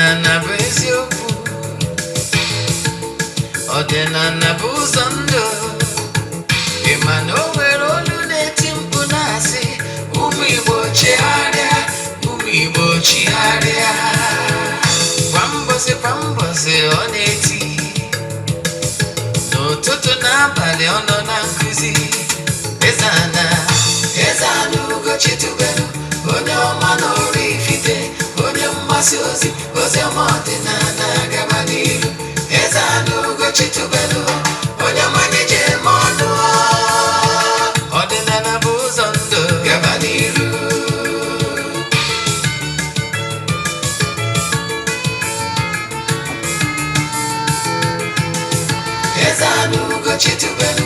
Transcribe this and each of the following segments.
Ọdịnala bụ eziokwu. Ọdịnala bụ ụzọ ndụ. Ị ma na o nwere olu na-eti mkpu na-asị, ụmụ Igbo chigharịa, ụmụ Igbo chigharịa. Kwa mbọsị kwa mbọsị ọ na-eti n'ụtụtụ n'abalị, ọ nọ na nkụzi. Eze-Ana, Eze-Ana Ugochi tubelu, onye ọma na Oraifite, onye mgbasa ozi ozi ọma ọdịnala, gaba n'iru. Eze-Ana Ugochi tubelu, onye ọma na-eje eme ọnụ. Ọdịnala bụ ụzọ ndụ, gaba n'iru. Eze-Ana Ugochi tubelu,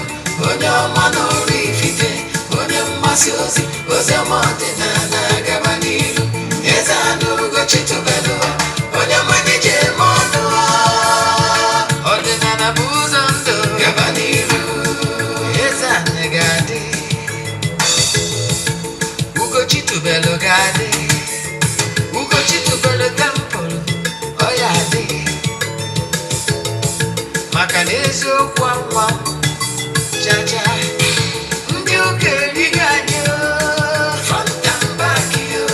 onye ọma na Oraifite, onye mgbasa ozi ozi ọma ọdịnala, gaba n'iru. Eze-Ana Ugochi tubelu, onye ọma na-eje eme ọnụ. Ọdịnala bụ ụzọ ndụ, gaba n'iru. Eze-Ana ga-adị, Ugochi tubelu ga-adị, Ugochi tubelu temple ọ ya adị, maka na eziokwu anwa chacha. Ndị ụka erigo anyị o, front and back o.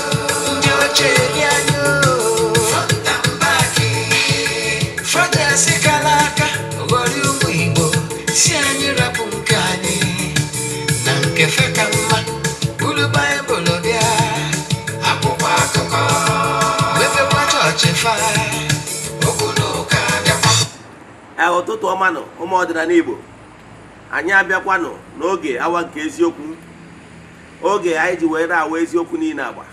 Ndị oche eri anyị o, front and back. Fathers kara aka ghọrọ ụmụ Igbo, si anyị rapụ nke anyị na nke fe ka mma. Buru Baịbụl bịa, akwụkwọ akụkọ, mepekwa chọọchị fa, okwu na ụka bịakwa. Ee, ụtụtụ ọma nụ, ụmụ ọdịnala Igbo. Anyị abịakwanụ n'oge awa nke eziokwu, oge anyị ji wee na-awa eziokwu niile agba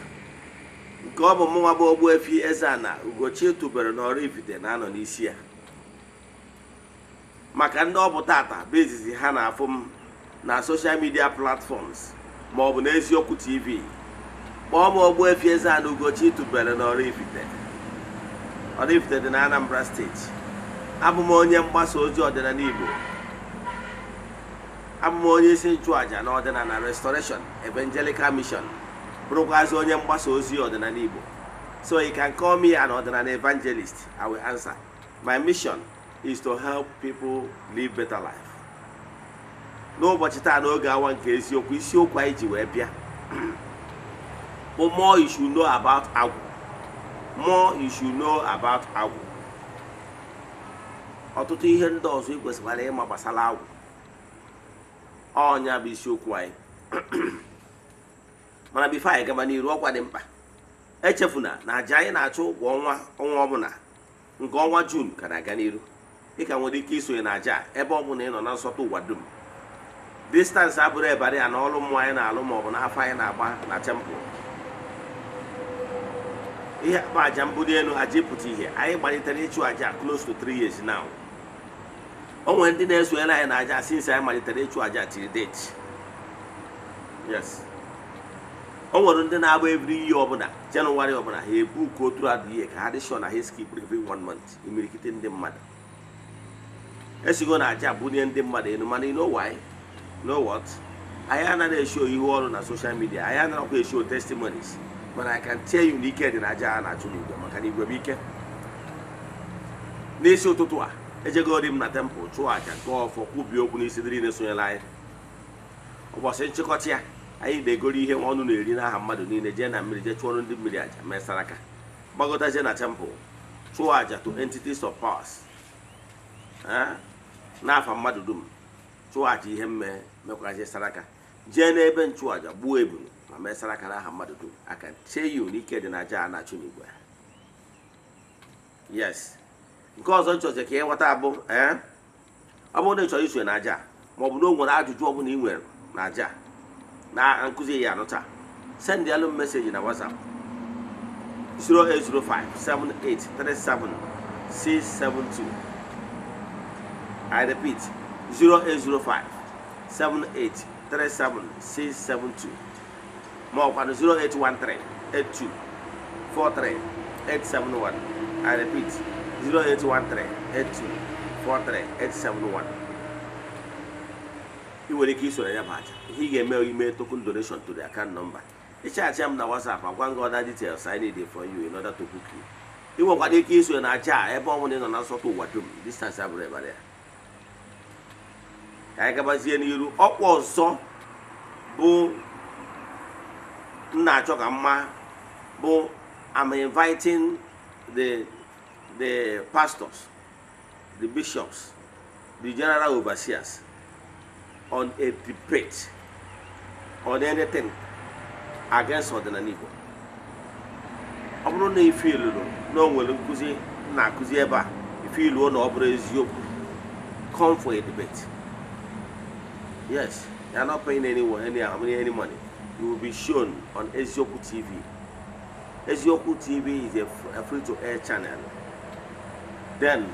nke ọ bụ mụnwa bụ Ogbuefi Eze-Ana Ugochi tubelu na Oraifite na-anọ n'isi ya. Maka ndị ọ bụ tata bụ izizi ha na-afụ m na social media platforms ma ọ bụ n'Eziokwu TV, kpọọ m Ogbuefi Eze-Ana Ugochi tubelu na Oraifite. Oraifite dị na Anambra Steeti. Abụ m onye mgbasa ozi ọdịnala Igbo. Abụ m onye isi nchụaja na Ọdịnala Restoration Evangelical Mission, bụrụkwazị onye mgbasa ozi ọdịnala Igbo. So you can call me an ọdịnala evangelist, I will answer. My mission is to help people live better life. N'ụbọchị taa, n'oge awa nke eziokwu, isiokwu anyị ji wee bịa bụ "More you should know about agwụ". More you should know about agwụ. Ọtụtụ ihe ndị ọzọ ị kwesịkwara ịma gbasara agwụ. Ọnya bụ isiokwu anyị. Mana before anyị gaba n'iru, ọkwa dị mkpa, echefuna na aja anyị na-achụ kwa ọnwa ọnwa ọbụla, nke ọnwa June ka na-aga n'iru. Ị ka nwere ike isonye na aja ebe ọ bụla ị nọ na nsọtụ ụwa dum. Distance abụrụ ebara ya na ọrụ mmụọ anyị na-alụ ma ọ bụ n'afọ anyị na-agba na temple. Ihe bụ aja mbuli elu, aja ịpụta ihe. Anyị malitere ịchụ aja close to 3 years now. O nwere ndị na-esonyere anyị na aja since anyị malitere ịchụ aja till date. Yes, o nwere ndị na-agba every year ọbụla, Jenụwarị ọbụla ha ebu ka otu adị ihe ka ha dị sure na ha skip every one month. Imirikite ndị mmadụ esigo na aja bulie ndị mmadụ elu. Mana you know why? You know what? Anyị anaghị eshow ihu ọrụ na social media, anyị anaghịkwa eshow testimonies, mana I can tell you na ike dị na aja a na-achụ n'igwe, maka na igwe bụ ike. N'isi ụtụtụ a, ejegori m na temple chụọ aja, gụọ ọfọ, kwubie okwu n'isi ndị niile sonyere anyị. Ụbọchị nchịkọta ya, anyị na-egoro ihe ọnụ na-eri n'aha mmadụ niile, jee na mmiri, jee chụọrọ ndị mmiri aja, mee saraka, gbagotazie na temple, chụọ aja to entities of powers n'afa mmadụ dum, chụọ aja ihe mme, mekwazie saraka, jee n'ebe nchụaja, gbuo ebulu ma mee saraka n'aha mmadụ dum. Aka tell you n'ike dị na aja a na-achụ n'igwe. Yes, nke ọzọ nchọzi ka ịghọta bụ, ee, ọ bụrụ na ị chọrọ isonye na aja, ma ọ bụ na o nwere ajụjụ ọbụla ị nwere na aja na nkụzi ya anụta, send alụ m message na WhatsApp 0805 7837 672. I repeat, 0805 7837 672, ma ọkwanụ 0813 82 43 871. I repeat, 0813 82 43 871. Ị nwere ike isoro ya bụ aja. Ihe ị ga-eme, ime token donation to the account number. Ịchat m na WhatsApp, agwa gị other details I need from you in order to book you. Ị nwekwara ike isonye na aja a ebe ọ bụla ị nọ na nsọtụ ụwa dum, distance abụrụ ebara ya. Ka anyị gabazie n'iru. Ọkwa ọzọ bụ m na-achọ ka mma bụ I'm inviting the pastors, the bishops, the general overseers on a debate on anything against ọdịnala Igbo. Ọ bụrụ na ife iluru na o nwere nkụzi m na-akụzi ebe a, ife iluo na ọ bụrụ eziokwu, come for a debate. Yes, you are not paying anyone any money. You will be shown on Eziokwu TV. Eziokwu TV is a free to air channel. Then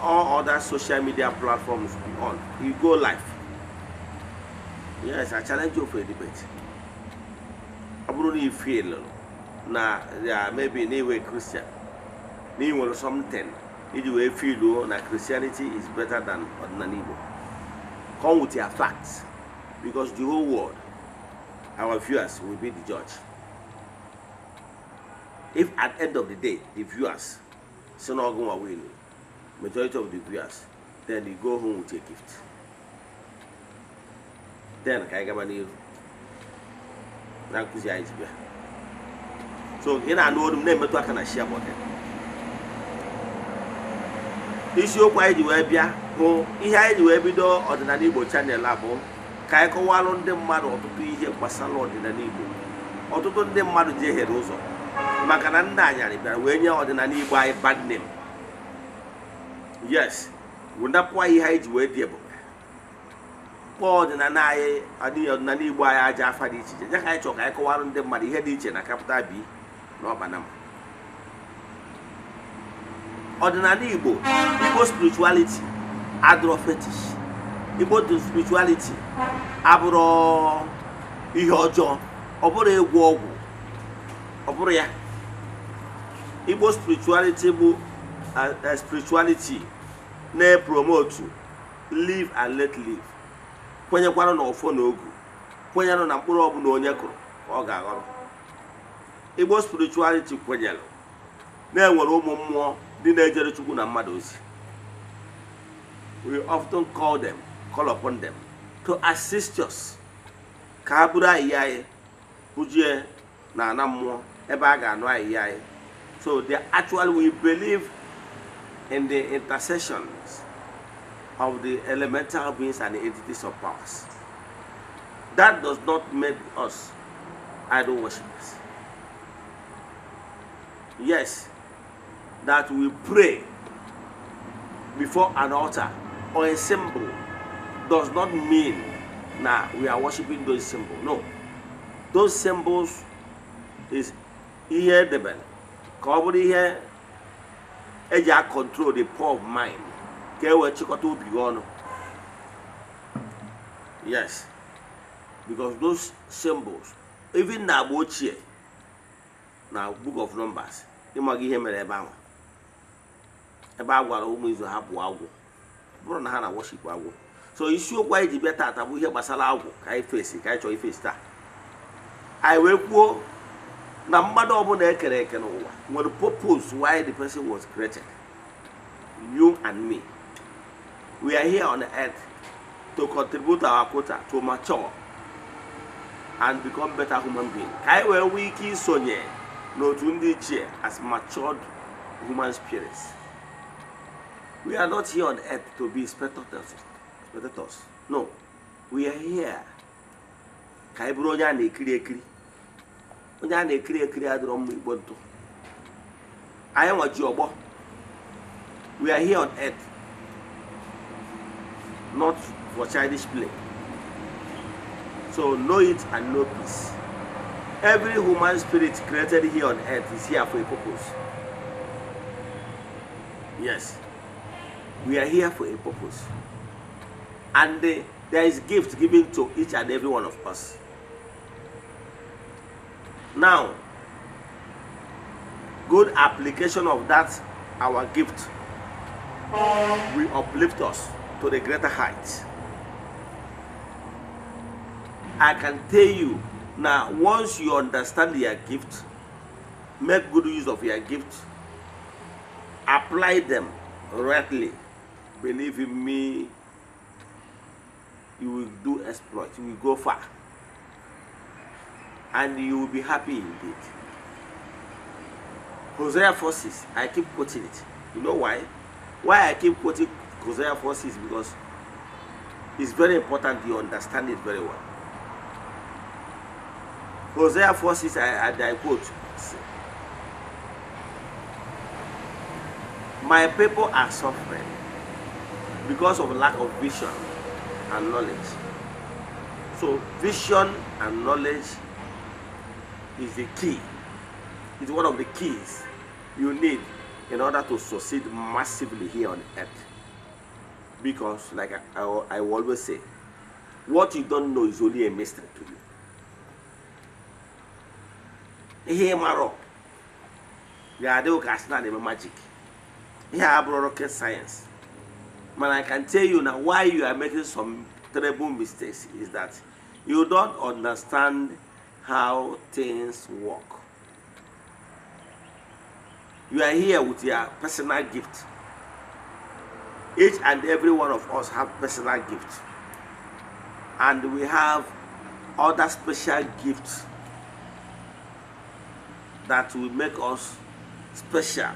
all other social media platforms will be on. You go live. Yes, I challenge you for a debate. Ọ bụrụ na ife iluru na ya maybe na iwe Christian, na ị nwere something iji wee feel na Christianity is better than ọdịnala Igbo, come with your facts, because the whole world, our viewers, will be the judge. If at end of the day the viewers si na ọgụ nwa win, majority of the viewers, then you go home with a gift. Then ka anyị gaba n'ihu na nkụzi anyị ji bịa. So ị na-anụ olu m, na-emetụ aka na share button. Isiokwu anyị ji wee bịa bụ ihe anyị ji wee bido Ọdịnala Igbo channel a bụ ka anyị kọwalụ ndị mmadụ ọtụtụ ihe gbasara ọdịnala Igbo. Ọtụtụ ndị mmadụ jehiere ụzọ maka na ndị anyarị bịara wee nye ọdịnala Igbo anyị bad name. Yes, wụnapụ anyị ihe anyị ji wee dị ebube, kpọọ ọdịnala anyị adịghị ọdịnala Igbo anyị aja afa dị iche iche. Ya ka anyị chọrọ ka anyị kọwalụ ndị mmadụ ihe dị iche na capital B na ọkpanama. Ọdịnala Igbo, Igbo spirituality adịrọ fetish. Igbo spirituality abụrọ ihe ọjọọ, ọ bụrụ ịgwọ ọgwụ, ọ bụrụ ya. Igbo spirituality bụ spirituality na-epromote live and let live, kwenyekwara na ọfọ na ogu, kwenyere na mkpụrụ ọbụla onye kụrụ ka ọ ga-aghọrọ. Igbo spirituality kwenyere na-enwere ụmụ mmụọ ndị na-ejere Chukwu na mmadụ ozi. We often call them, call upon them to assist us, ka ha bụrụ ahịhịa anyị bujie na ana mmụọ ebe a ga-anụ ahịhịa anyị. So they actually, we believe in the intercessions of the elemental beings and the entities of powers. That does not make us idol worshippers. Yes, that we pray before an altar or a symbol does not mean now we are worshiping those symbols. No. Those symbols is ihe edebere ka ọ bụrụ ihe eji a control the power of mind, ka e wee chịkọta obi gị ọnụ. Yes, because those symbols, even na agba ochie, na Book of Numbers, ịmaghị ihe mere ebe ahụ, ebe a gwara ụmụ izu ha pụọ agwụ, bụrụ na ha na worship agwụ. So isiokwu anyị ji bịa taata bụ ihe gbasara agwụ ka anyị fesi, ka anyị chọrọ ifesi taa. Anyị wee kwuo na mmadụ ọbụla ekere eke n'ụwa nwere purpose why the person was created. You and me, we are here on earth to contribute our quota to mature and become better human being, ka anyị wee nwee ike isonye n'otu ndị ichie as matured human spirits. We are not here on earth to be spectators, spectators. No, we are here ka anyị bụrụ onye a na-ekiri ekiri. Onye a na-ekiri ekiri adịrọ mma igbo ntụ. Anyị nwa ji ọgbọ. We are here on earth not for childish play. So know it and know peace. Every human spirit created here on earth is here for a purpose. Yes, we are here for a purpose, and there is gift given to each and every one of us. Now, good application of that our gift will uplift us to the greater heights. I can tell you now, once you understand your gift, make good use of your gift. apply them rightly, believe in me, you will do exploit, you will go far, and you will be happy indeed. Hosea 4:6, I keep quoting it. You know why? Why I keep quoting Hosea 4:6? Because it's very important you understand it very well. Hosea 4:6, I quote, "My people are suffering because of lack of vision and knowledge." So vision and knowledge is the key. It's one of the keys you need in order to succeed massively here on earth. Because, like I always say, what you don't know is only a mystery to you. Ihe maro ya magic. Here rocket science. Man, I can tell you now why you are making some terrible mistakes is that you don't understand how things work. You are here with your personal gift. Each and every one of us have personal gifts, and we have other special gifts that will make us special.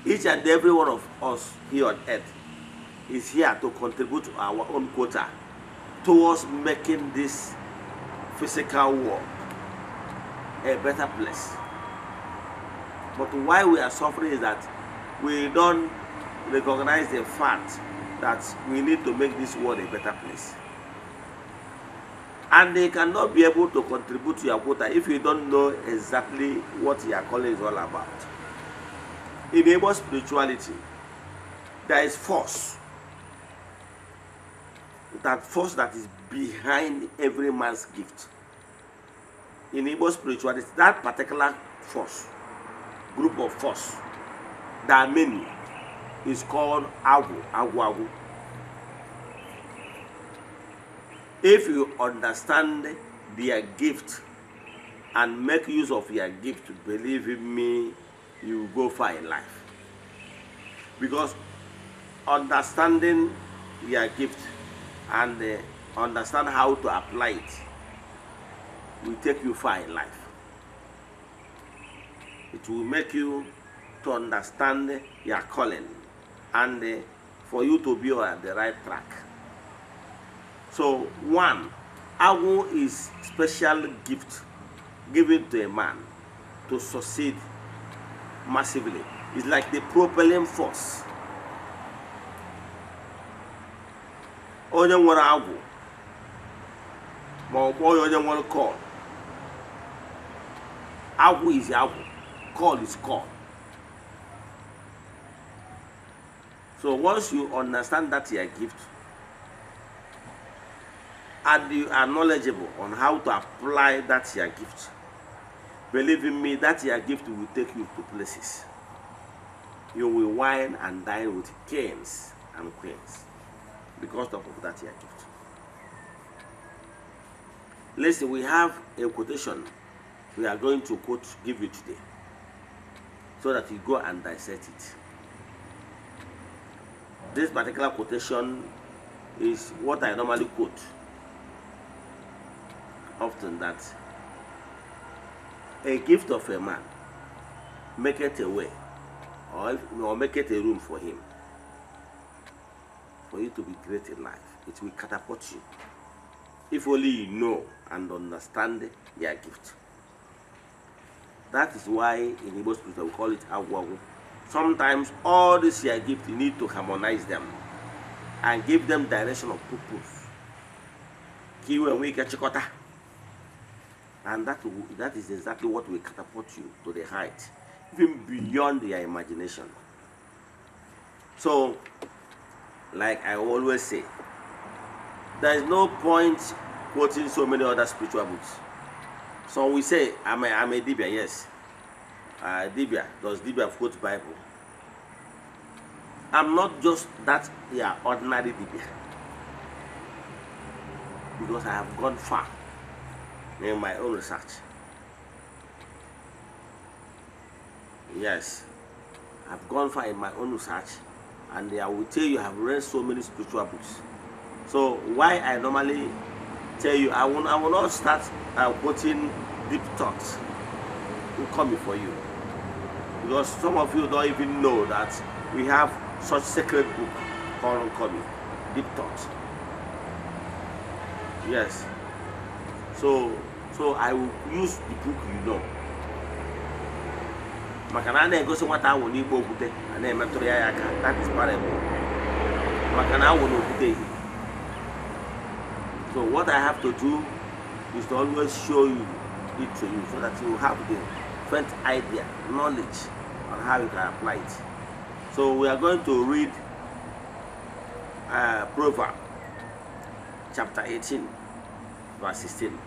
Each and every one of us here on earth is here to contribute our own quota towards making this physical world a better place. But why we are suffering is that we don't recognize the fact that we need to make this world a better place. And they cannot be able to contribute to your quota if you don't know exactly what your calling is all about. In Igbo spirituality, there is force. That force that is behind every man's gift. In Igbo spirituality, that particular force, group of force, there are many, is called Agu, Agu, Agu. If you understand their gift and make use of your gift, believe in me, you will go far in life. Because understanding your gift and understand how to apply it will take you far in life. It will make you to understand your calling and for you to be on the right track. So one, Agu is special gift given to a man to succeed massively. It's like the propelling force. Onye nwere agwụ ma ọ kpọọ ya onye nwere call. Agwụ is agwụ, call is call. So once you understand that your gift and you are knowledgeable on how to apply that your gift, believe in me, that your gift will take you to places. You will wine and dine with kings and queens because of that your gift. Listen, we have a quotation we are going to quote, give you today, so that you go and dissect it. This particular quotation is what I normally quote often, that a gift of a man maketh a way, or maketh a room for him, for you to be great in life. It will catapult you, if only you know and understand your gift. That is why in Igbo spiritual we call it Agwu. Sometimes all this your gift, you need to harmonize them and give them direction of purpose. And that is exactly what will catapult you to the height, even beyond your imagination. So, like I always say, there is no point quoting so many other spiritual books. So we say, I'm a Dibia, yes. Dibia, does Dibia quote Bible? I'm not just that ordinary Dibia, because I have gone far in my own research. Yes, I've gone far in my own research, and I will tell you, I've read so many spiritual books. So why I normally tell you, I will not start quoting deep thoughts will come before you, because some of you don't even know that we have such sacred book called Nkomi, Deep Thoughts. Yes. So I will use the book. Maka na a na-egosi nwata awụ n'igbe okwute a na-emetụrụ ya ya aka, that is parable. Maka na awụ na okwute ihe. So what I have to do is to always show you it to you so that you have the faint idea, knowledge on how you can apply it. So we are going to read Proverb chapter 18, verse 16.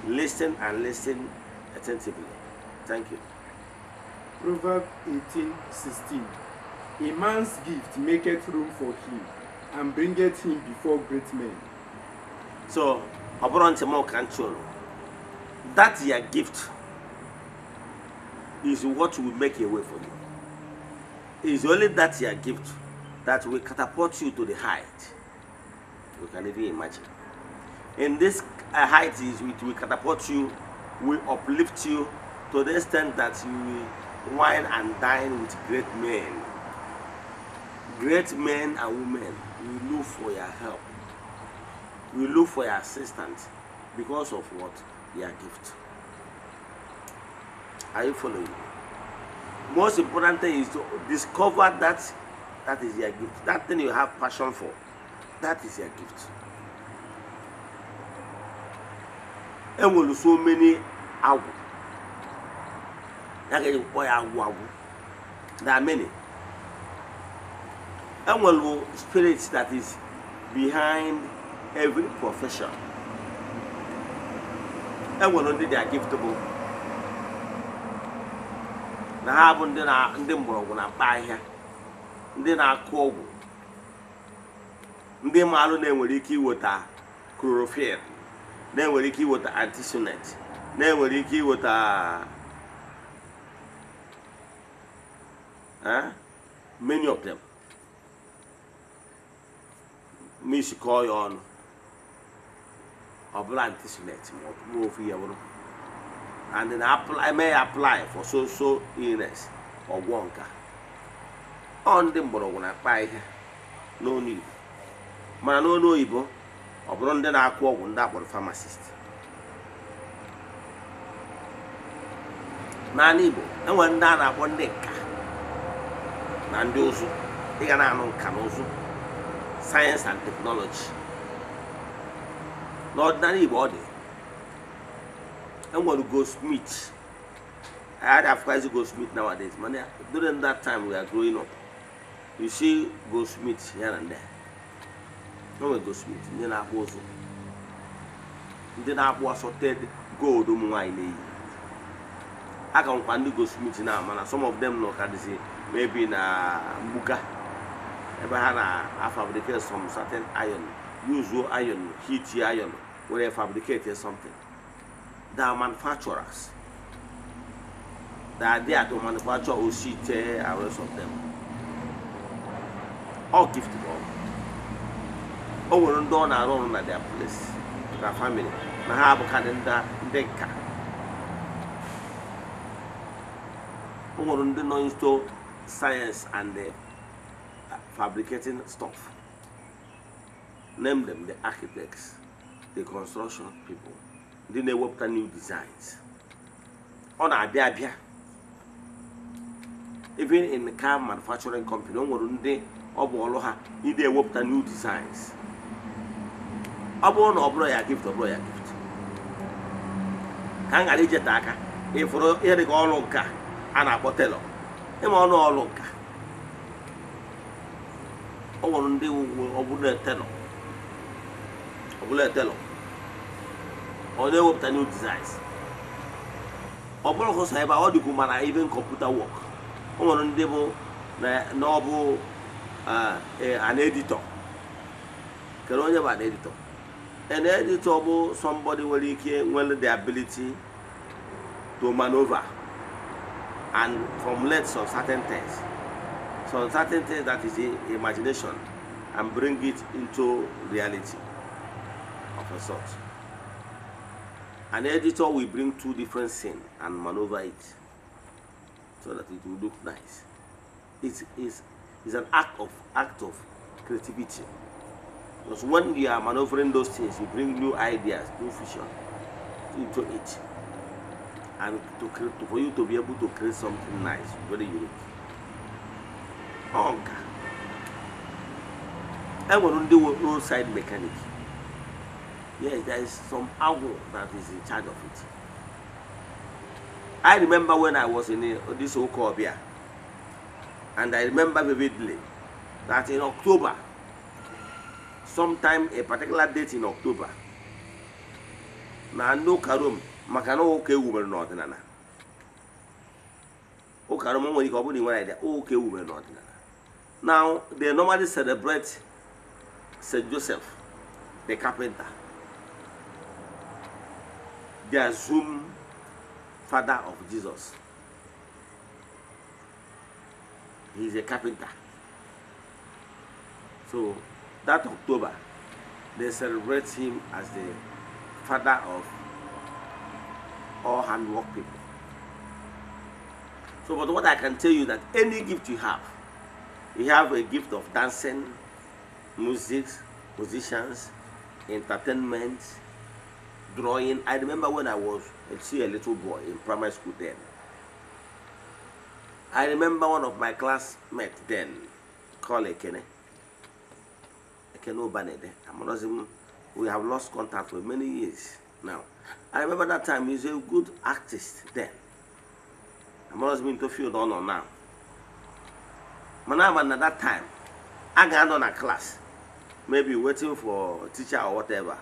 Listen and listen attentively. Thank you. Proverb 18:16. A man's gift maketh room for him, and bringeth him before great men. So, ọ bụrụ ntị m ka m chọrọ. That your gift is what will make a way for you. It's only that your gift that will catapult you to the height you can even imagine. In this height is it will catapult you, will uplift you to the extent that you will wine and dine with great men. Great men and women will look for your help, will look for your assistance because of what? Your gift. Are you following? Most important thing is to discover that that is your gift. That thing you have passion for, that is your gift. Enwere so many agwụ. Ya ga-eji kpọọ ya agwụ agwụ. There are many. Enwere spirit that is behind every profession. Enwere ndị their gift bụ na ha bụ ndị na ndị mgbọrọgwụ na mkpa ahịhịa, ndị na-akụ ọgwụ, ndị maalụ na-enwere ike iweta chlorophyll, na-enwere ike iweta artesunate, na-enwere ike iweta many of them misikọọ ya ọnụ, ọ bụla artesunate ma ọ bụ ofu ihe bụrụ and then apply, may apply for so so illness, ọgwọ nka. Ọ ndị mgbọrọgwụ na akpa ahịhịa n'onu Igbo, mana n'onu oyibo ọ bụrụ ndị na-akụ ọgwụ, ndị akpọrọ pharmacist. N'ala Igbo enwere ndị a na-akpọ ndị nka na ndị ụzụ. Ị ga na-anụ nka na ụzụ, science and technology. N'ọdịnala Igbo ọ dị, enwere goldsmith. I had afụkazi goldsmith nowadays, mana during that time we are growing up, you see goldsmith here and there. Enwere goldsmith, ndị na-akpụ ụzụ, ndị na-akpụ assorted gold ụmụ nwaanyị na-eyi. A ka nwekwa ndị goldsmith na, mana some of them nọ ka dịzi maybe na mgbuka ebe ha na-fabricate some certain iron, use iron, heat iron were fabricate something. They are manufacturers. They are there to manufacture osite and rest of them. All gift bụ o nwere ndị ọ na-arụ ọrụ na their place na family na ha abụkarị ndị nka. O nwere ndị nọ into science and fabricating stuff. Name them the architects, the construction people, ndị na-ewepụta new designs. Ọ na-abịa abịa even in the car manufacturing company, o nwere ndị ọ bụ ọrụ ha ịdị ewepụta new designs. Ọ bụrụ na ọ bụrụ ya gift, ọ bụrụ ya gift ka m ghara ijete aka ịfụrụ ihe dịka ọrụ nka a na-akpọ tailor. Ịma ọnụ ọrụ nka, o nwere ndị ọ bụrụ tailor, ọ bụrụ tailor, ọ na-ewepụta new designs. Ọ bụrụ sọsọ ebe a, ọ dịkwu, mana even computer work, o nwere ndị bụ na ọ bụ an editor. Kedu onye bụ an editor? An editor bụ somebody nwere ike nwere the ability to maneuver and formulate some certain things. Some certain things that is in imagination and bring it into reality of a sort. An editor will bring two different scenes and maneuver it so that it will look nice. It is an act of creativity. Because when you are maneuvering those things, you bring new ideas, new vision into it, and to create, for you to be able to create something nice, very unique. Okay. I want to do roadside mechanic. Yes, there is some agwo that is in charge of it. I remember when I was in this Okobia, and I remember vividly that in October, sometime a particular date in October, na ndị ụka Rom maka na ụka ewubere n'ọdịnala. Ụka Rom nwere ike ọ bụrụ nwere idea ụka ewubere n'ọdịnala. Now they normally celebrate St. Joseph, the carpenter, the assumed father of Jesus. He is a carpenter. So that October, they celebrate him as the father of all handwork people. So, but what I can tell you that any gift you have a gift of dancing, music, musicians, entertainment, drawing. I remember when I was still a little boy in primary school then. I remember one of my classmates then, called Ekene. Ekene Obanede. We have lost contact for many years now. I remember that time he's a good artist then. I'm not into field on now. But at that time, I got on a class, maybe waiting for a teacher or whatever.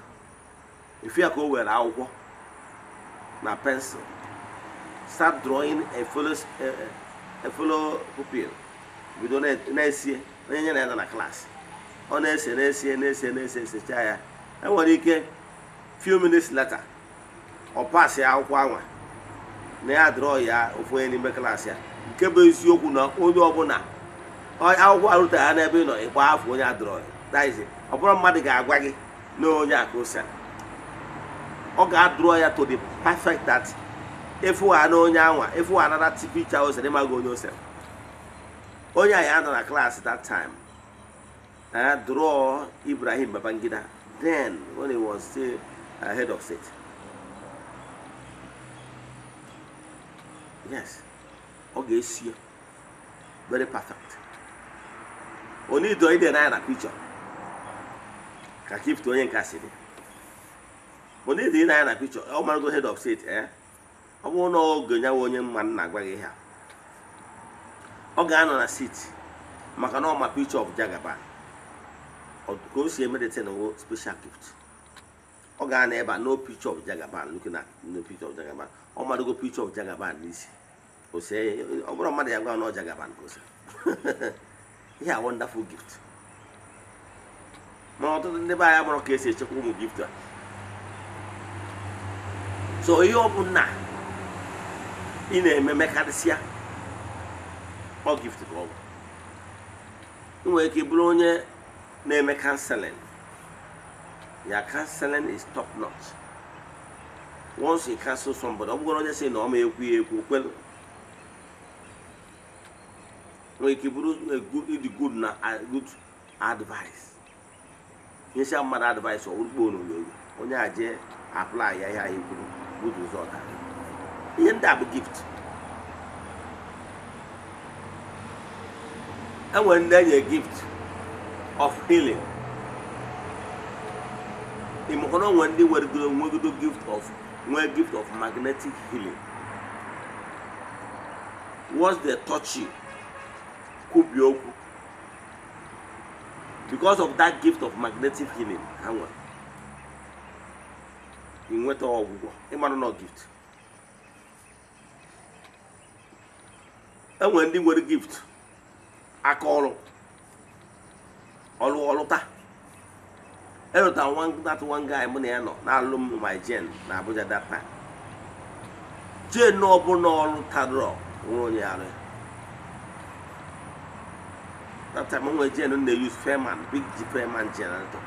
If you go where I go, my pencil, start drawing a fellow pupil. We don't see in a class. On a few minutes later, or pass ya akwụkwọ na ya draw ya ofu onye n'ime klaasị ya nke bụ eziokwu na onye ọbụla akwụkwọ arụta ya n'ebe ị nọ ịgba afọ onye adrọ ya ọ bụrụ mmadụ ga-agwa gị na onye a ka o sere ọ ga-adrọ ya to the perfect that efu ha na onye anwa efu ha nara picture o sere ịmaghị onye o sere onye a ya nọ na klaasị that time draw Ibrahim Babangida then when he was still head of state. Yes, okay, see, very perfect. Only do it na picture. Ka keep to onye nka siri. Only do na picture. O ma go head of state, eh? Ọ bụ na oge nya onye mma na agwa gị ha. Ọ ga-anọ na seat maka na ọ ma picture of Jagaban. Ọ ka o si eme the thing special gift. Ọ ga-anọ ebe a no picture of Jagaban, looking at no picture of Jagaban. Ọ madogo picture of Jagaban n'isi. O say ọ bụrụ mmadụ ya gwa na ọ Jagaban ka o si. Ihe a wonderful gift. Ma ọtụtụ ndị be anyị mụrụ ka esi echekwa ụmụ gift a. So ihe ọ bụ na ị na-eme mekarịsịa ọ gift ka ọ bụ. Ị nwere ike bụrụ onye na-eme counseling. Your counseling is top notch. Once you counsel somebody, ọ bụrụ onye sị na ọ ma ekwu ya ekwu kwelu. Nwere ike bụrụ a good na good advice. Nyesịa mmadụ advice ọ wụrụkpo n'onyonyo onye a jee apply ya ihe anyị kwuru good result. Ihe ndị a bụ gift. E nwere ndị enye gift of healing. Ịmụkọna onwe ndị nwegodo gift of nwee gift of magnetic healing. Once they touch you, kwubi okwu. Because of that gift of magnetic healing, ha nwere ị nweta ọgwụgwọ ịmara na gift. E nwere ndị nwere gift aka ọrụ ọrụ ọlụta. Elota that one guy mụ na ya nọ na-alụ m my gen na Abuja that time. Gen ọbụla ọrụ tarọ Onwere onye ya arụ ya. That time, onwere gen na-use Firman, big Firman generator.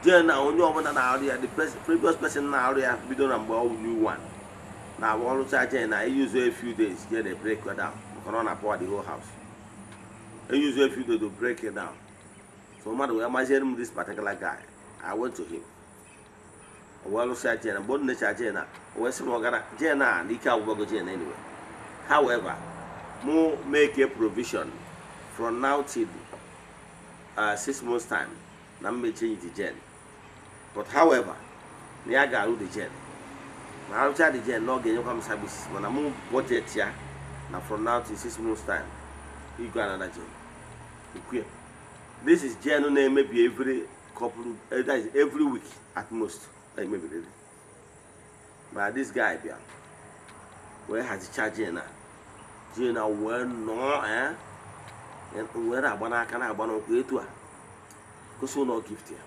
Gen na onye ọbụla na-arụ ya, the previous person na-arụ ya bido na mgbe ọ new one na abụ ọrụcha gen na use a few days, gen break down, maka na ọ na-power the whole house. Use a few days to break it down. So mmadụ wee maziere m this particular guy. I went to him. O wee lụsịa gen. Mgbe ọ na-echa gen a, o wee sị m, ọgara gen a na ike agwụgwago gen anyway. However, mụ make a provision from now till 6 months time na m change the gen. But however, na ya ga-arụ the gen, na arụcha the gen, na ọ ga-enyekwa m services, mana mụ budget ya na from now till 6 months time igwe another gen. Ikwe this is gen na-emebi every couple, that is every week at most emebiri. Ma this guy bịa wee hazicha gen a, gen a wee nọọ wee na-agba n'aka, na-agba n'ụkwụ etu a gosi ụlọ gift ya.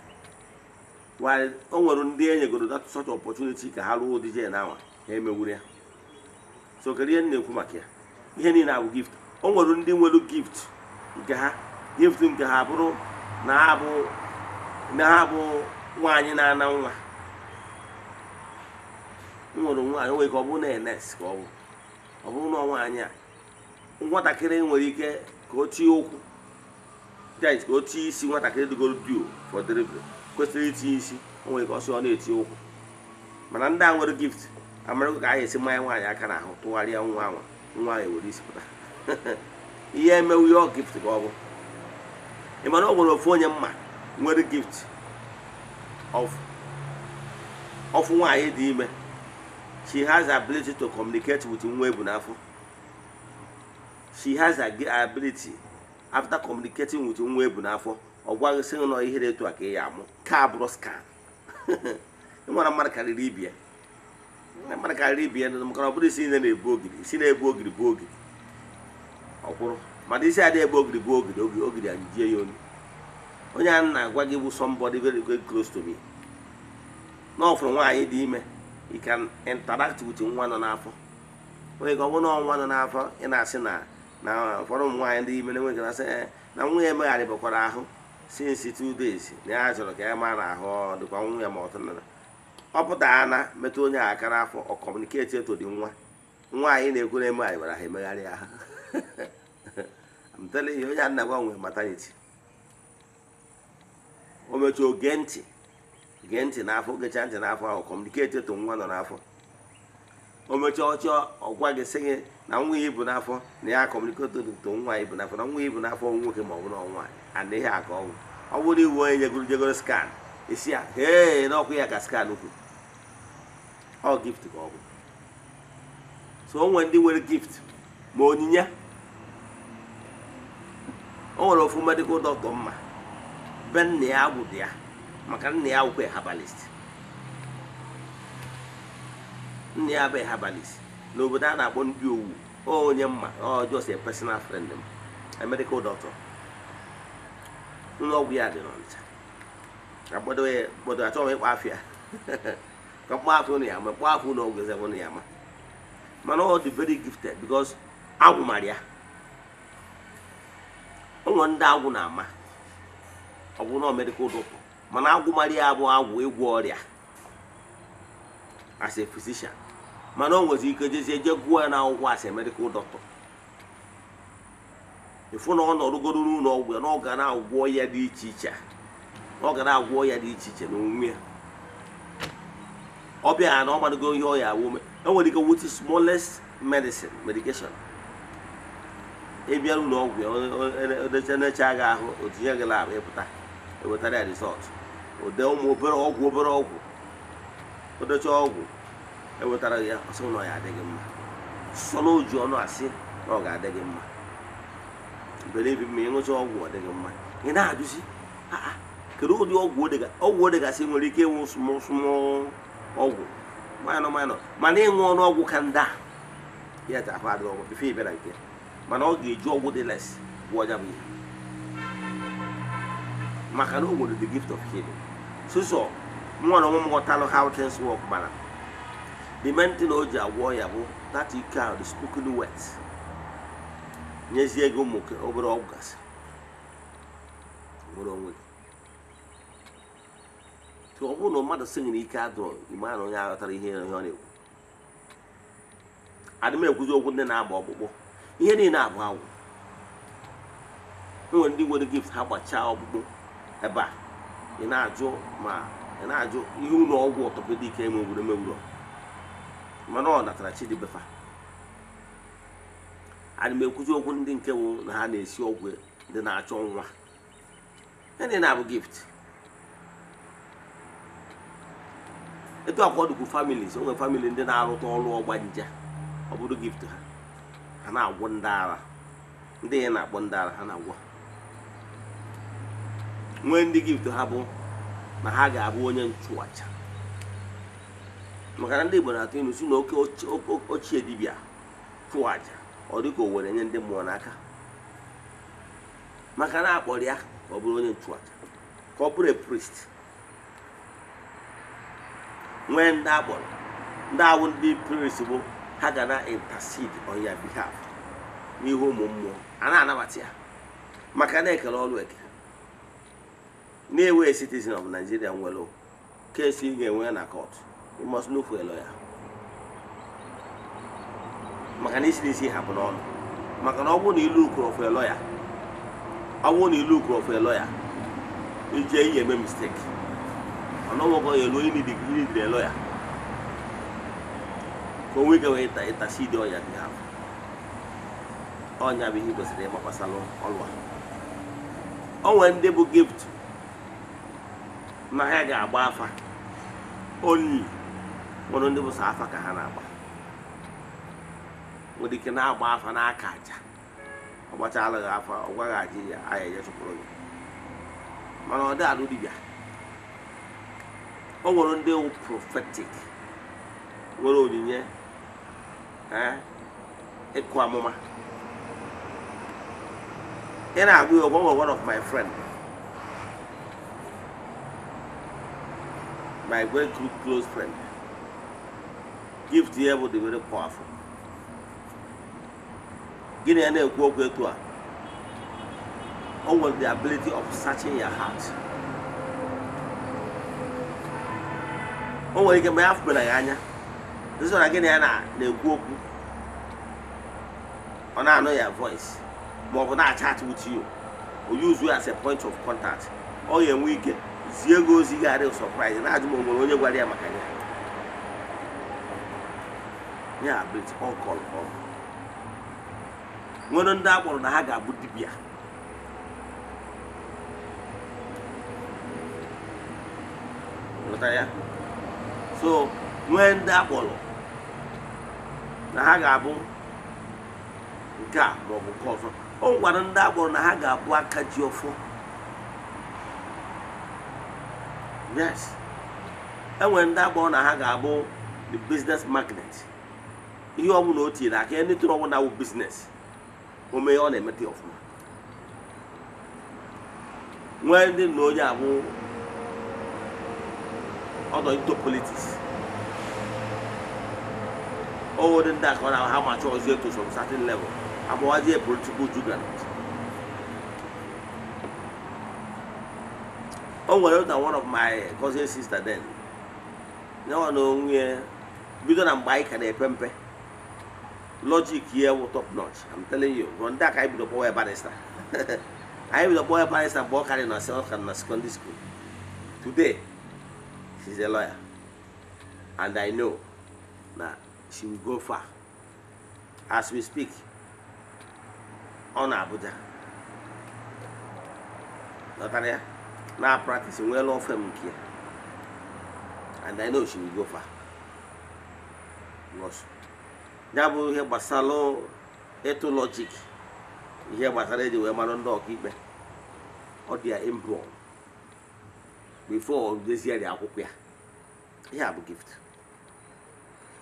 While o nwere ndị e nyegoro that such opportunity ka ha rụọ ụdị gen ahụ, ha emewuru ya. So kedu ihe m na-ekwu maka ya? Ihe niile abụ gift. O nwere ndị nwere gift nke ha, gift nke ha bụrụ na ha bụ nwaanyị na-ana nwa. M nwere nwaanyị, o nwere ka ọ bụrụ na nurse, ka ọ bụ ọ bụrụ na nwaanyị a nwatakịrị nwere ike ka o tie ụkwụ, that is, ka o tie isi. Nwatakịrị dịgoro due for delivery kwesịrị itinye isi, o nwere ka ọ sị ọ na-eti ụkwụ. Mana ndị a nwere gift amarago ka a ga-esi mmanya nwaanyị aka n'ahụ tụgharịa nwa anwa, nwa ahụ ewere isi pụta. Ihe emewu ya, ọ gift ka ọ bụ. Ị mana o nwere ofu onye mma nwere gift of ọfụ nwaanyị dị ime. She has ability to communicate with nwa ebu n'afọ. She has a ability, after communicating with nwa ebu n'afọ, ọ gwaghị sị nọ ihe dị etu a ka ị ya amụ ka abụrụ scan. Ịmara mmadụ karịrị ibie, mmadụ karịrị ibie, maka na ọ bụrụ isi niile na-ebu ogiri, isi na-ebu ogiri bụ ogiri ọ kwụrụ, mana isi adịghị ebu ogiri bụ ogiri ogiri ogiri anyịjie ya onu. Onye a na-agwa gị bụ somebody very, very close to me. Na ọ fụrụ nwaanyị dị ime, you can interact with nwa nọ n'afọ. Onye ka ọ bụrụ na nwa nọ n'afọ, ị na-asị na ụfọdụ ụmụ nwaanyị dị ime na-enweghị na-asị, "Eh, na nwa ya emegharịbakwara ahụ since 2 days, na ya chọrọ ka ya mara na ahụ ọ dịkwa nwa ya." Ma ọ tụnara ọ pụtara na metụ onye a aka n'afọ, ọ communicate to dị nwa. Nwaanyị na-ekwu na emegharịbara ha emegharị ahụ. I'm telling you, onye a na-agwa nwe maternity. O mechaa, oge ntị gee ntị n'afọ, gechaa ntị n'afọ ahụ, communicate to nwa nọ n'afọ. O mechaa, ọchọ ọgwa gị sị gị na nwa ya ibu n'afọ, na ya communicate to nwa ya ibu n'afọ, na nwa ya ibu n'afọ nwoke ma ọ bụ na nwaanyị, and ihe a ka ọ bụ. Ọ bụrụ iwu onye nyegoro jegoro scan, isi ya hee n'ọkụ ya ka scan kwuru, ọ gift ka ọ bụ. So o nwere ndị nwere gift ma onyinye. O nwere ofu medical doctor mma be nna ya, agwụ dị ya, maka nna ya wụkwa herbalist. Nna ya bụ herbalist n'obodo a na-akpọ ndị owu. Onye mma, ọ just a personal friend m, a medical doctor. Ụlọ ọgwụ ya dị n'Ọnịcha. Agbado ya gbado, achọghị m ịkpọ afịa ka mkpọ afọ ụnụ ya ma kpọọ afọ ụlọ ọgwụ eze ụnụ ya ma. Mana ọ dị very gifted because agwụ mara ya. O nwere ndị agwụ na-ama. Ọ bụ na medical doctor, mana agwụ mara ya bụ agwụ ịgwọ ọrịa as a physician, mana o nwezi ike jezie je gụọ ya n'akwụkwọ as a medical doctor. Ịfụ na ọ nọrụgoro n'ụlọ ọgwụ ya, na ọ ga na-agwọ ya dị iche iche, ọ ga na-agwọ ya dị iche iche n'onwe ya. Ọ bịa na ọ madogo ihe ọ ya awụ ome. E nwere ike with smallest medicine, medication. Ị bịa n'ụlọ ọgwụ ya, odecha necha gị ahụ, o tinye gị lab, ịpụta ewetara ya result. Ode ụmụ obere ọgwụ, obere ọgwụ, odecha ọgwụ ewetara ya, ọ sị na ọ ya adịghị mma. Sọ na oji ọnụ asị na ọ ga-adị gị mma. Believe me, ịṅụcha ọgwụ, ọ dịghị mma. Ị na-ajụzi, "Ah, ah, kedu ụdị ọgwụ o dega?" Ọgwụ o degasị nwere ike ịnwụ small small ọgwụ, minor minor, mana ịṅụ ọnụ ọgwụ ka ndị a ya ta ahụ adịghị ọgwụ before ị bịara nke ya. Mana ọ ga-eji ọgwụ dị less gwọọ ya bụ ihe, maka na o nwere the gift of healing. Sụsọ nwa na onwe m ghọtalụ how things work. Mana The main thing o ji agwọ ya bụ that ike ahụ, the spoken words, nyezie gị ụmụ obere ọgwụ gasị nwere onwe gị. Ọ bụrụ na mmadụ sị gị na ike adụrọ, ịma na onye aghọtara ihe ọ na-ekwu. Adị m ekwuzi okwu ndị na-agba ọkpụkpụ, ihe niile abụ agwụ. Enwere ndị nwere gift ha gbachaa ọkpụkpụ ebe a, ị na-ajụ ma ị na-ajụ ihe ụlọ ọgwụ orthopedic emegburu emegburu, mana ọ natara chi dịbefa. Adị m ekwuzi okwu ndị nke bụ na ha na-esi ọgwụ ndị na-achọ nwa, ihe niile abụ gift. Etu akwa dịkwu families, o nwere family ndị na-arụta ọrụ ọgbanje, ọ bụrụ gift ha, ha na-agwọ ndị ara, ndị ya na-akpọ ndị ara ha na-agwọ. Nwee ndị gift ha bụ na ha ga-abụ onye nchụaja, maka na ndị Igbo na-atụ ilu si na oke ochie dibịa chụọ aja, ọ dịka o were nye ndị mmụọ n'aka, maka na akpọrọ ya ka ọ bụrụ onye nchụaja, ka ọ bụrụ a priest. Nwee ndị akpọrọ ndị awụ ndị priest bụ ha ga na intercede on your behalf n'ihu ụmụ mmụọ, a na-anabata ya maka na ekele ọrụ eke. Na-ewe citizen of Nigeria nwere case ị ga-enwe na court, you must look for a lawyer, maka na isi n'isi hapụ n'ọnụ, maka na ọ bụrụ na ilu kwuru for a lawyer, ọ bụrụ na ilu kwuru for a lawyer, ije ihe eme mistake, ọnụọgụgụ ya elu ịnidiri a lawyer ka o nwee ike wee intercede on your behalf. Ọnya bụ ihe kwesịrị ịma gbasara ọrụ a. O nwere ndị bụ gift na ha ga-agba afa only, nwere ndị bụ sọ afa ka ha na-agba, nwere ike na-agba afa n'aka aja, ọ gbachala gị afa, ọ gwaghị aja ya aya ya chụpụrụ gị, mana ọ dị alụ dibịa. O nwere ndị wụ prophetic, nwere onyinye ịkụ amụma. Ị na-agụ ya, o nwere one of my friend, my very close friend, gift ya bụ the very powerful. Gịnị ya na-ekwu okwu etu a? O nwere the ability of searching your heart. O nwere ike ma ya fụbara ya anya, nso na gịnị ya na-ekwu okwu, ọ na-anụ ya voice ma ọ bụ na-achat with you, o use you as a point of contact. Ọ ga-enwe ike zie gị ozi ga-adị surprise, na-ajụ ma o nwere onye gwara ya maka ya. Ya ability all call on. Nwere ndị akpọrọ na ha ga-abụ dibịa, ghọtara ya? So nwee ndị akpọrọ na ha ga-abụ nke a ma ọ bụ nke ọzọ. O nwekwara ndị akpọrọ na ha ga-abụ aka ji ọfọ. Yes, e nwere ndị akpọrọ na ha ga-abụ the business magnate. Ihe ọ bụla o tinyere aka, anything ọ bụla wụ business, o mee ọ na-emete ya ọfụma. Nwee ndị na onye abụ ọdọ into politics, o nwere ndị aka ọ na ha macha ọzọ eto some certain level, agbawazie political juggernaut. O nwere na one of my cousin sister then, nyawa na onwe bido na mgbe anyị ka na-epe mpe, logic ya wụ top notch. I'm telling you, ndị aka anyị bido kpọwa ya barrister. Anyị bido kpọwa ya barrister mgbe ọ karị na na secondary school. Today she's a lawyer, and I know na she will go far. As we speak, ọ na Abuja ghọtara ya na practice, nwee law firm nke ya, and I know she will go far. Because ya bụ ihe gbasara ịtụ logic, ihe gbasara eji wee mara ndị ọkaikpe, ọ dị ya inborn before o dezie ya akwụkwọ ya. Ihe a bụ gift.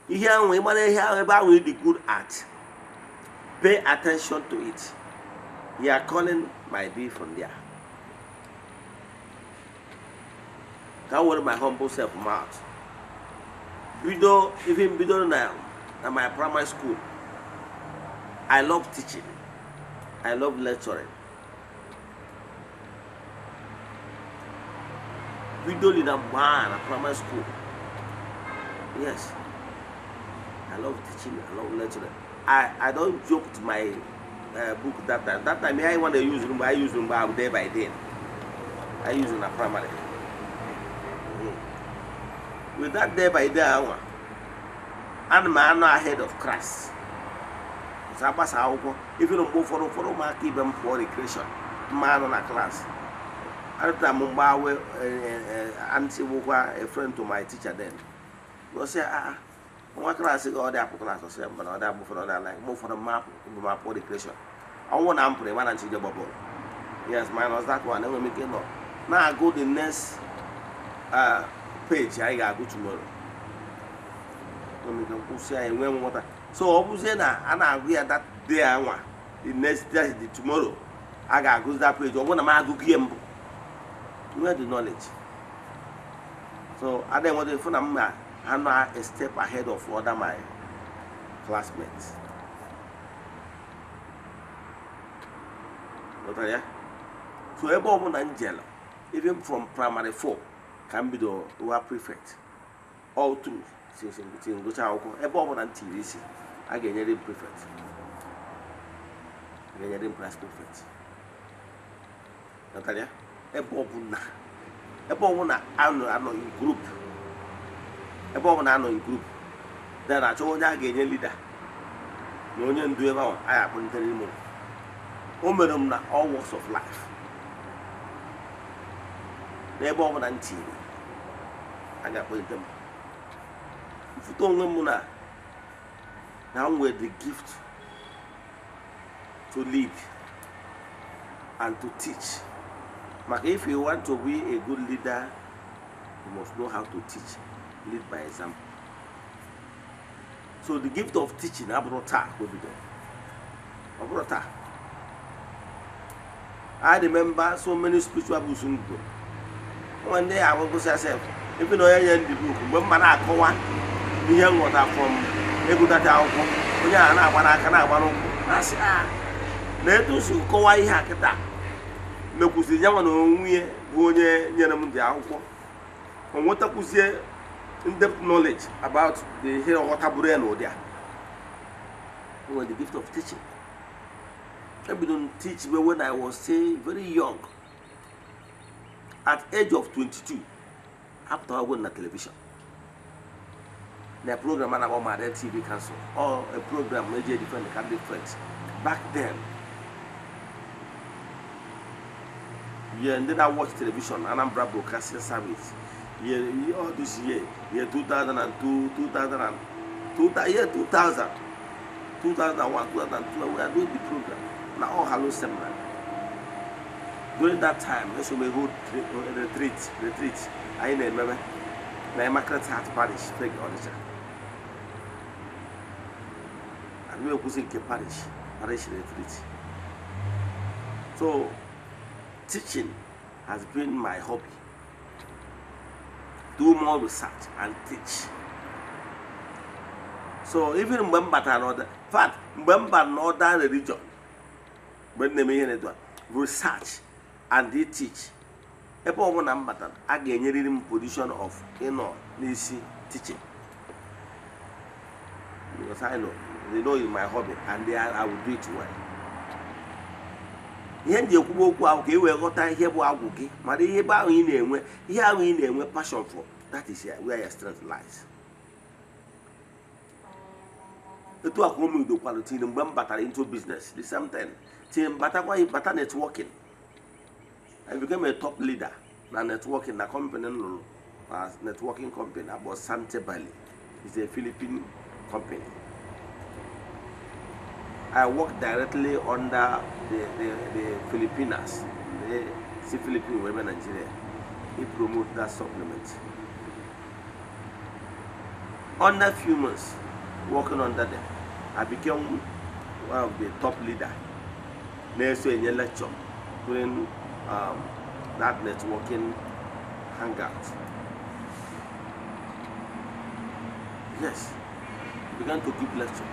Ihe ahụ ị mara, ihe ahụ ebe ahụ ị dị good at, pay attention to it. Your calling might be from there. Ka were my humble self mouth, Bido even bido na my primary school, I love teaching, I love lecturing. Bido na mgbe ahụ na primary school, yes, I love teaching, I love lecturing. I don't joke with my book that time. That time I want to use room, I use room day by day. I use in a primary. With that day by day, I'm ahead of Christ. If you don't go for my keep them for recreation, man on a class. At the time, auntie a friend to my teacher then. Go say, one class go there class or say, but other move for other like move for the map for recreation. I want to pray one and see the bubble. Yes, minus that one. Then we make it up. Now I go the next page. I gotta go tomorrow. So obviously now I agree that day I want the next day the tomorrow. I gotta go to that page. I want to go game. Where the knowledge. So I then want to phone I'm not a step ahead of other my classmates. But yeah. So ebe ọbụla njel, even from primary 4 ka m bido wa prefect all through since ngụcha akwụkwọ, ebe ọbụla m tiri isi a ga-enyere m prefect, a ga-enyere m class prefect. Ghọtara ya? Ebe ọbụla anọ in group, ebe ọbụla anọ in group, then achọ onye a ga-enye leader na onye ndu ebe ahụ anyị akpọlitere ime. O mere m na all walks of life. N'ebe ọbụla m tiri a ga-akpọlite m. Mfụta onwe m na m nwere the gift to lead and to teach. Maka if you want to be a good leader, you must know how to teach, lead by example. So the gift of teaching abụrụ taa ka o bidoro. Ọ bụrụ taa. I remember so many spiritual books m gụrụ. One day I will go say, if you know the book, mgbe m na-akọwa ihe nghọta from egụtacha akwụkwọ, onye a na-agba n'aka na-agba n'ụkwụ, na-asị na etu si kọwa ihe a kịta mekwụziri ya nwa na onwe bụ onye nyere m dị akwụkwọ, o nwetakwuzie in-depth knowledge about the ihe ọghọtaburu ya n'ụdị a. The gift of teaching. I began to teach when I was still very young. At age of 22, after I went on television, the program about my TV council or a program major different Catholic friends. Back then, yeah, and then I watched television, Anambra Broadcasting Service. Yeah, all this year, year 2002, 2000, year 2000, 2001, 2002, we are doing the program. Now all Hallow Seminar. During that time, let's make hold retreat. I remember na Immaculate Heart Parish, Feg Onitsha. And we were in parish retreat. So, teaching has been my hobby. Do more research and teach. So even when another, in fact, when another religion, when they may research and they teach. Ebe ọbụla m batara, a ga-enyerịrị m position of ịnọ n'isi teaching. Because I know, they know it's my hobby and I will do it well. Ihe m ji ekwuba okwu ahụ ka e wee ghọta ihe bụ agwụ gị, mana ihe ebe ahụ ị na-enwe, ihe ahụ ị na-enwe passion for, that is where your strength lies. Etu a ka o medokwara tiri mgbe m batara into business, the same thing. Tiri m batakwa bata networking. I became a top leader na networking na company nụrụ na networking company about Sante Bali. It's a Philippine company. I worked directly under the Filipinas, the Philippine women in Nigeria. He promoted that supplement. Under few months, working under them, I became one of the top leader. Na-eso enye lecture during that networking hangout. Yes, I began to give lecture.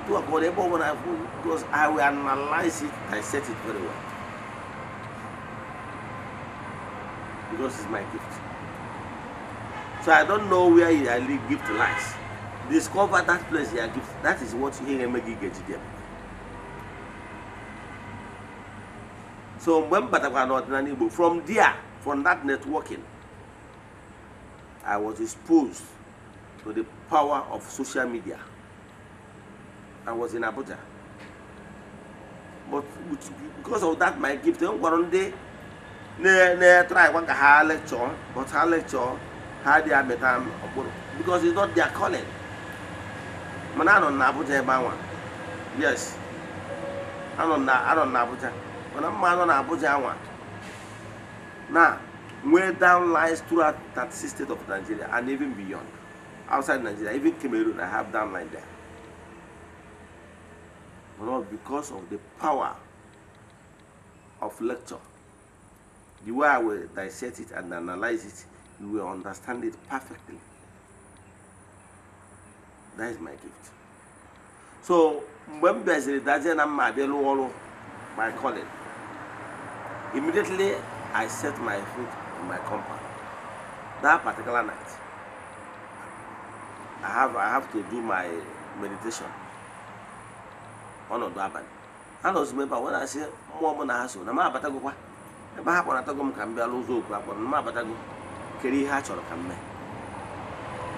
To akọrọ ebe ọ bụla because I will analyze it, dissect it very well. Because it's my gift. So I don't know where your gift lies. Discover that place, your gift. That is what ihe ga-eme gị ga-eji dị ebube. So mgbe m batakwara n'ọdịnala Igbo, from there, from that networking, I was exposed to the power of social media. I was in Abuja. But because of that, my gift, m gwara ndị na-try kwa ka ha lecture, but ha lecture, ha dị amịta mkpụrụ because it's not their calling. Mana anọ m na Abuja ebe anwa. Yes. Anọ m na Abuja. Mana mma anọ na Abuja anwa. Na nwee downlines throughout 36 states of Nigeria and even beyond. Outside Nigeria, even Cameroon, I have downline there. But not because of the power of lecture. The way I will dissect it and analyze it, you will understand it perfectly. That is my gift. So, mgbe m bịaziri dazie na mma abịa lụọ ọrụ my calling, immediately I set my foot in my compound. That particular night, I have to do my meditation. Ọnọdụ abalị. Anọzi m ebe a wee na-asị mmụọ m na ha so na m abatagokwa. Ebe ha kpọnatago m ka m bịa n'ụzọ okwu akpọrọ na m abatago. Kedu ihe ha chọrọ ka m mee?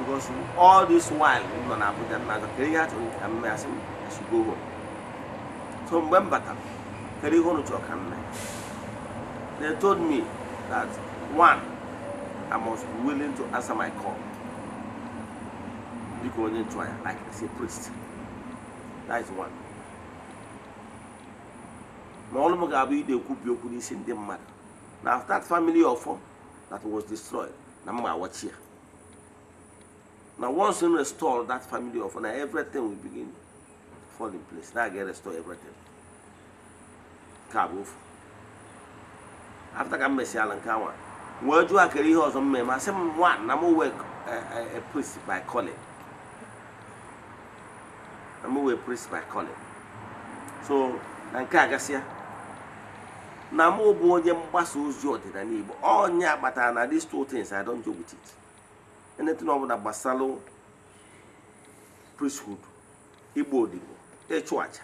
Because all this while m nọ na Abuja m na-azọ kedu ihe ha chọrọ ka m mee, asị m I should go home. So mgbe m batara, kedu ihe unu chọrọ ka m mee? They told me that one, I must be willing to answer my call. Dịka onye nchụaja, like as a priest. That is one. Ma ọrụ m ga-abụ ide ekwubi okwu n'isi ndị mmadụ. Na after that family of four that was destroyed, na m ga-awachi ya. Na once you restore that family of four, na everything will begin to fall in place. Na I get restore everything. Nke a bụ ofu. After ka m mesịala nke anwa, wee jụọ akere ihe ọzọ m mee, ma sị m one, na m wee a priest by calling. Na m wee priest by calling. So na nke a gasịa, na mụ bụ onye mgbasa ozi ọdịnala Igbo. Onye kpatara na these two things, I don't joke with it. Anything ọbụla gbasara priesthood, igbo odibo, ịchụ aja,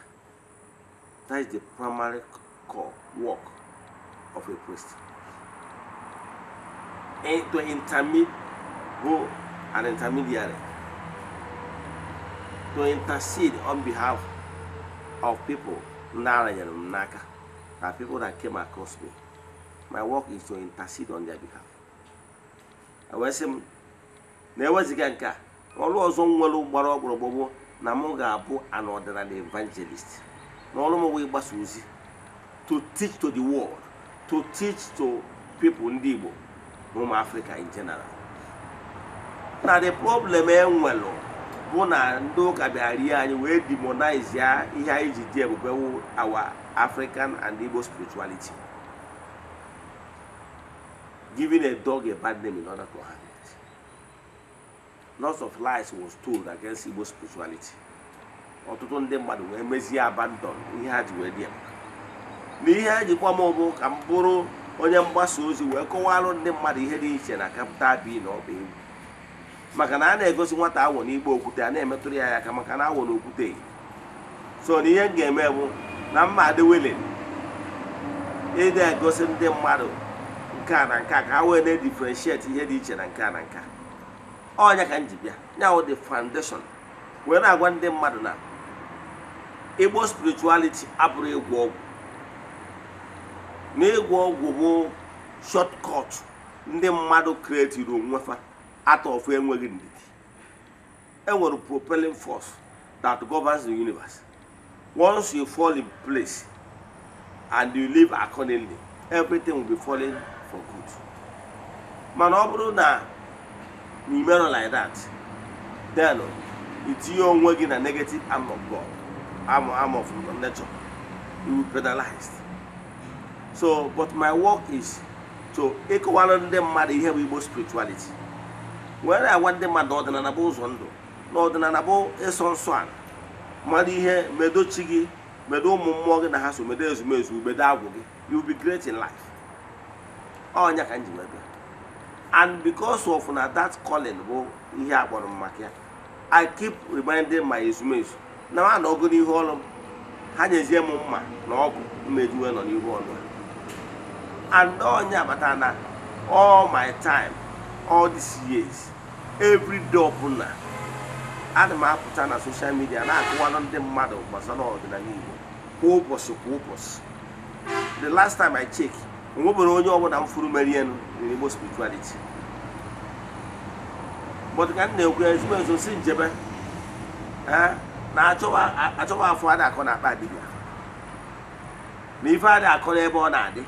that is the primary core work of a priest. To intermediate, bụ an intermediary, to intercede on behalf of people ndị aranyere m n'aka, na people that came across me. My work is to intercede on their behalf. Wee sị m na eweziga nke a, ọrụ ọzọ m nwere gbara ọkpụrụkpụ bụ na m ga-abụ an ọdịnala evangelist. Na ọrụ m bụ ịgbasa ozi, to teach to the world, to teach to people ndị Igbo na ụmụ Africa in general. Na the problem enwelụ bụ na ndị ụka bịara rie anyị wee demonize ya ihe anyị ji dị ebube wụ our African and Igbo spirituality. Giving a dog a bad name in order to have it. Lots of lies was told against Igbo spirituality. Ọtụtụ ndị mmadụ wee mezie abandon ihe ha ji wee dị ebube. Na ihe ha jikwa m bụ ka m bụrụ onye mgbasa ozi wee kọwalụ ndị mmadụ ihe dị iche na capital B na ọba ewu. Maka na a na-egosi nwata awọ n'igbe okwute, a na-emetụrụ ya aka maka na awọ na okwute. So na ihe m ga-eme bụ na mma adị willing ịdị egosi ndị mmadụ nke a na nke a ka ha wee na-edifferentiate ihe dị iche na nke a na nke a. Ọnya ka m ji bịa ya wụ the foundation wee na-agwa ndị mmadụ na Igbo spirituality abụrụ ịgwọ ọgwụ, na ịgwọ ọgwụ bụ shortcut ndị mmadụ creatiri onwe fa out of enweghị ndidi. Enwere propelling force that governs the universe. Once you fall in place and you live accordingly, everything will be falling for good. Mana ọ bụrụ na imerọ like that, then itinye onwe gị na negative arm of God, arm of nature, you will be penalized. So, but my work is to ịkọwara ndị mmadụ ihe bụ Igbo spirituality. Were agwa ndị mmadụ, ọdịnala bụ ụzọ ndụ, na ọdịnala bụ ịsọ nsọ ala, mara ihe, medo chi gị, medo ụmụ mmụọ gị na ha so, medo ezumezu, medo agwụ gị, you will be great in life. Ọnya ka m ji wee bịa. And because of na that calling bụ ihe a kpọrọ m maka ya, I keep reminding my ezumezu na m anọgo n'ihu ọrụ m. Ha nyezie m mma na ọgụ mmeji wee nọ n'ihu ọrụ ha. And ọnya bata na all my time, all these years, every day ọbụla ana m apụta na social media na-akụwalụ ndị mmadụ gbasara ọdịnala Igbo kwa ụbọchị, kwa ụbọchị. The last time I check, onwebere onye ọbụla m furu merienu n'Igbo spirituality. But ka m na-ekwu, ezigbo ezo si njebe na achọba afọ adị akọ na akpa dibịa, na ife adị akọ n'ebe ọ na-adị,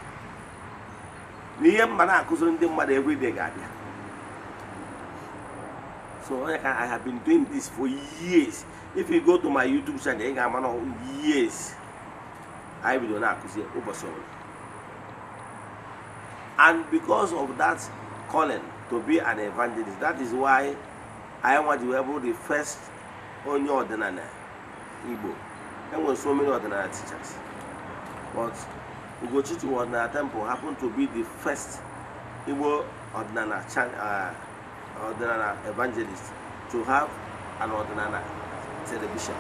na ihe mma na-akụziri ndị mmadụ everyday ga-abịa. So onye ka I have been doing this for years. If you go to my YouTube channel, ị ga-ama na years anyị bido na-akụzi ụbọchị ọbụla. And because of that calling to be an evangelist, that is why anyị nwa ji wee bụrụ the first onye ọdịnala Igbo. Enwere so many ọdịnala teachers, but Ugochi Ọdịnala Temple happened to be the first Igbo ọdịnala ọdịnala evangelist to have an ọdịnala television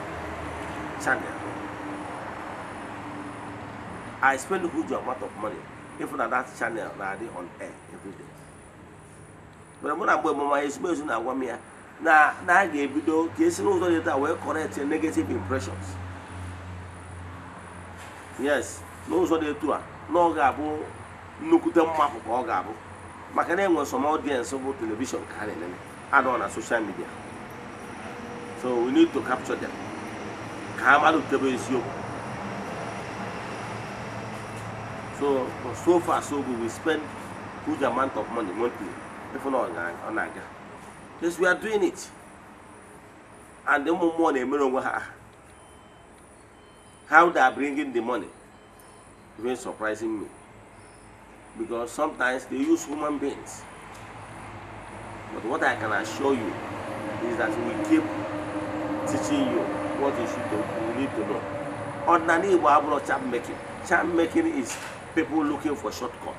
channel. I spend a huge amount of money if na that channel na-adị on air every day. But mụ na mgbe mama ezigbo ezu na-agwa m ya na a ga-ebido ka esi n'ụzọ dị taa wee correct negative impressions. Yes, n'ụzọ dị etu a na ọ ga-abụ nnukwute mmapụ ka ọ ga-abụ, maka na enwere some audience bụ television ka ha na-enene, adọ na social media. So we need to capture them ka ha mara utebe eziokwu. So far so good. We spend huge amount of money monthly if na ọ na-aga. Yes, we are doing it, and ụmụ mmụọ na-emere onwe ha aha. How they are bringing the money even surprising me, because sometimes they use human beings. But what I can assure you is that we keep teaching you what you should do, you need to know. Ọdịnala Igbo abụrụ charm making. Charm making is people looking for shortcut,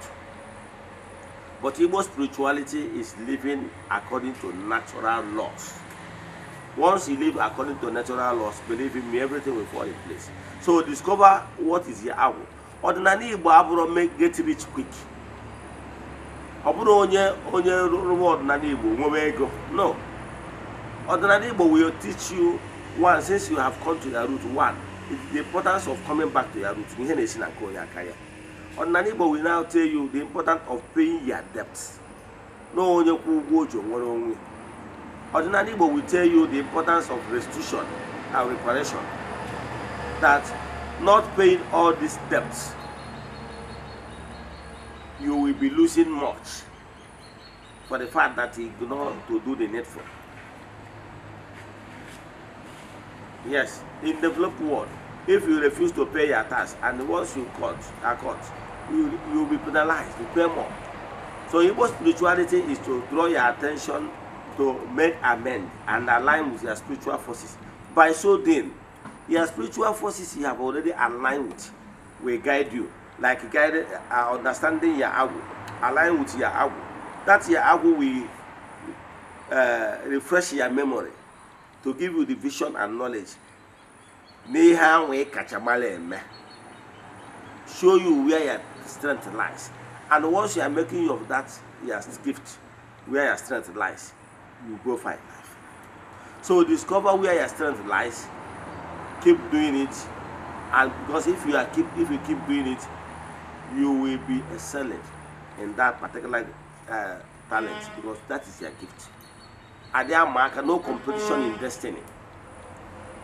but Igbo spirituality is living according to natural laws. Once you live according to natural laws, believe in me, everything will fall in place. So discover what is your agwụ. Ọdịnala Igbo abụrụ make get rich quick. Ọ bụrụ onye rụrụ ọdịnala Igbo nwewe ego, no. Ọdịnala Igbo will teach you, one, since you have come to your root, one, the importance of coming back to your root. Ihe na-esi na nke onye aka ya. Ọdịnala Igbo will now tell you the importance of paying your debts, na onye kwụ ụgwọ o ji nwere onwe. Ọdịnala Igbo will tell you the importance of restitution and reparation, that not paying all these debts, you will be losing much for the fact that you ignore to do the needful. Yes, in developed world, if you refuse to pay your tax and once you are caught, you will be penalized, you pay more. So Igbo spirituality is to draw your attention to make amend and align with your spiritual forces. By so doing, your spiritual forces you have already aligned with will guide you, like guided, understanding your agwu, align with your agwu. That your agwu will refresh your memory to give you the vision and knowledge n'ihe ahụ ị kacha mara eme, show you where your strength lies. And once you are making of that your gift, where your strength lies, you go far in life. So discover where your strength lies, keep doing it, and because if you keep doing it, you will be excelling in that particular talent, because that is your gift. Adị ama aka, no competition in destiny,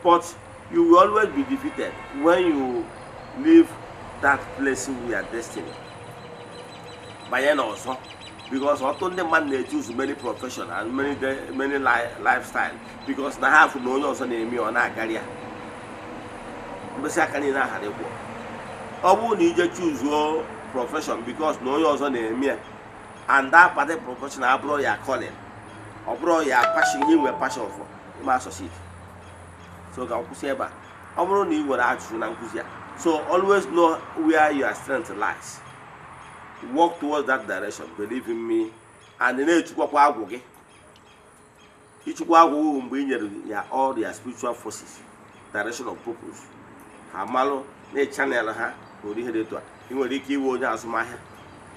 but you will always be defeated when you leave that place where destiny banye n'ọzọ, because ọtụtụ ndị mmadụ na-echoose many profession and many lifestyle, because na ha fụ na onye ọzọ na-eme, ọ na-agarị ya. Mkpịsị aka niile aghara ịkwụ. Ọ bụrụ na ije choosuo profession because na onye ọzọ na-eme ya, and that particular profession abụrụ ya calling. Ọ bụrụ ya passion, ihe nwere passion for, ịma succeed. So ka m kwụsị ebe a. Ọ bụrụ na ị nwere ajụjụ na nkụzi a, so always know where your strength lies, work towards that direction. Believe in me, and na-echukwakwa agwụ gị. Ịchụkwa agwụ gị mgbe ị nyere ya all their spiritual forces direction of purpose, ha malụ na channel ha nwere ihe dị etu a. Ị nwere ike iwe onye azụmahịa,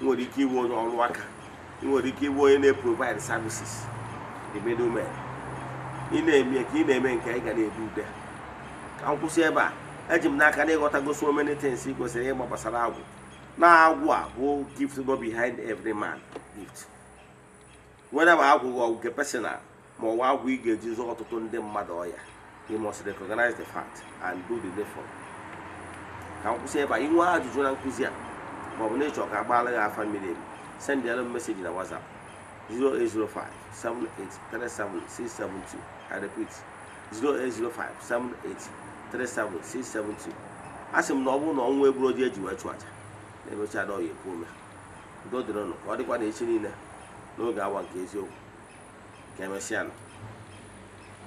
ị nwere ike iwe onye ọrụ aka, ị nwere ike iwe onye na-provide services, the middleman. Ị na-eme ka ị na-eme nke ị ga na-ebu ude. Ka m kwụsị ebe a. Eji m n'aka na ịghọtago so many things ị kwesịrị ịgba gbasara agwụ. Na agwụ a bụ gift go behind every man gift, whether ma agwụ gị nke personal ma ọ bụ agwụ ị ga-eji zụọ ọtụtụ ndị mmadụ ọya. You must recognize the fact and do the needful. Ka m kwụsị ebe a. Inwe ajụjụ na nkụzi a, ma ọ bụ na ịchọ ka agbaala gị afa miri emi, send ya message na WhatsApp 0805 7837672. I repeat, 0805 7837672. A sị m na ọ bụrụ na ọnwa egburu oji eji wee chụ aja na-emecha ada ọya ekwu ome. Udo dịrị ụnụ. Ka ọ dịkwa na echi niile n'oge awa nke eziokwu. Ka emesịa nụ.